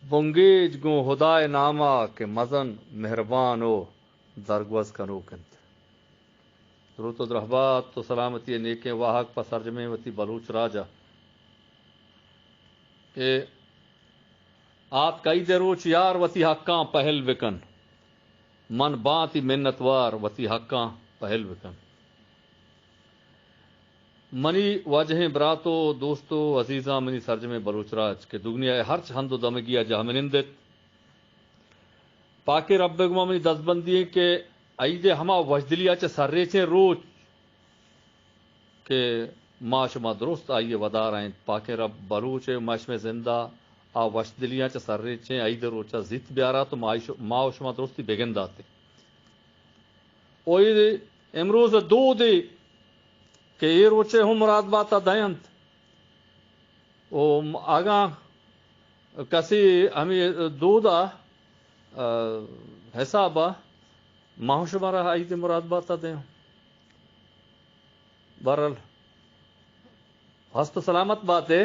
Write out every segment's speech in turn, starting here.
بنگیج گوں ہدائے ناما کہ مزن مہربان و درگوز کنوک انت۔ دروت و درہبات و سلامتی نیکیں واہگ پہ سرجمیں وتی بلوچ راجا۔ اے آتک عید روچ یار وتی حقاں پہل بکن، من باں تی منتوار وتی حقاں پہل بکن۔ منی واجہیں برات و دوست و عزیزاں، منی سرجمیں بلوچ راج کہ دگنیا ء ہرچ ہند و دمگی ء جہمنند ات، پاکیں رب ء گما منی دزبندی انت کہ عید ء ہما وشدلی ء چہ سرریچیں روچ کہ ما شما درست آئی ء ودار ء انت، پاکیں رب بلوچ ء ما شمئے زند ء آ وشدلیاں چہ سرریچیں عید ء روچ ء زیت بیارات و ما ش-، ما و شما درستی بگندات۔ و اے امروز ء دودے کہ اے روچ ء ہم مراد بات ء دینت۔ و اگاں کسی ہمے دود ء، ء، حساب ء ما ہم شمارا عید مراد بات ء دیاں۔ بہرحال، ہست و سلامت باتے،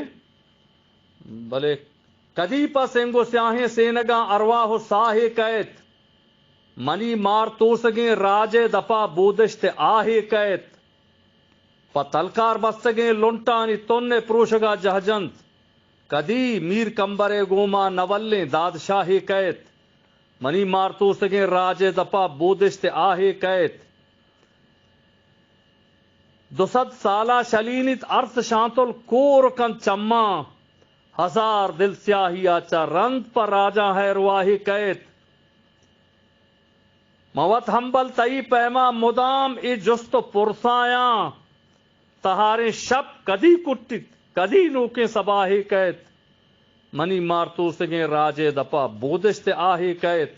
بلے کدی پہ سنگ و سیاہیں سینگاں ارواہ و ساہے کئیت؟ منی مار توسگیں راج ء دپا بودشت آہے کئیت؟ پہ تلکار بستگیں لنٹانی تن ء پروشگا جہجنت، کدی میر کمبر ء گوما نولیں دادشاہے کئیت؟ منی مار توسگیں راج ء دپا بودشت آہے کئیت؟ دو سد سالا شلینیت ارس شانتل کور کنت چماں، ہزار دل سیاہی ء چہ رند پہ راجاں حیرواہے کئیت۔ من وت ہمبل تئی پیما مدام اے جست و پرسایاں، تہاریں شپ کدی کٹیت، کدی نوکیں سباہے کئیت؟ منی مار توسگیں راج ء دپا بودشت آہے کئیت؟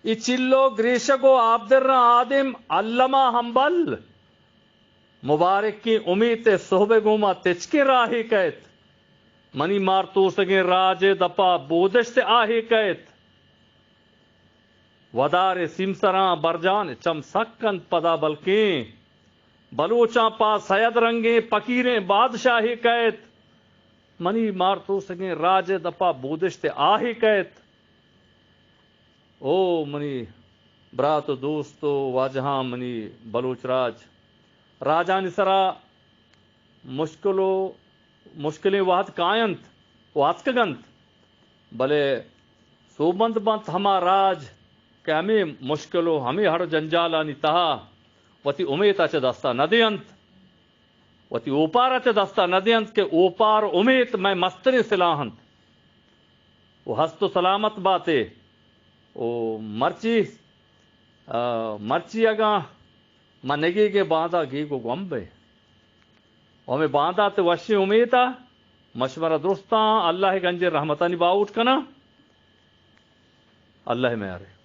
اے چلو گریشگ و آبدراں آدم الما ہمبل، مبارکیں امیت ء سہب ء گوما تچکیں راہے کئیت؟ منی مار توسگیں راج ء دپا بودشت آہے کئیت؟ ودار ء سیمسراں برجان چم سک کنت پدا بلکیں بلوچاں پہ سید رنگیں پکیریں بادشاہے کئیت؟ منی مار توسگیں راج ء دپا بودشت آہے کئیت؟ او منی برات و دوست و واجہاں، منی بلوچ راج، راجانی سرا مشکل و مشکلیں وہد کاینت و اتکگ انت، بلے سوبمند بنت ہما راج کہ ہمے مشکل و ہمے ہڑ و جنجالانی تہا وتی امیت ء چہ دستا نہ دینت، وتی اوپار ء چہ دستا نہ دینت کہ اوپار امیت مئے مستریں سلاہ انت۔ و ہست و سلامت باتے۔ و مرچی، آ، مرچی اگاں ما نگیگیں باندا گیگ و گوم بے۔ و ہمیں باندا تے وشیں امیتا مشورہ درستاں اللہ گنجیں رحمتانی باہوٹ کنا۔ اللہ میارے۔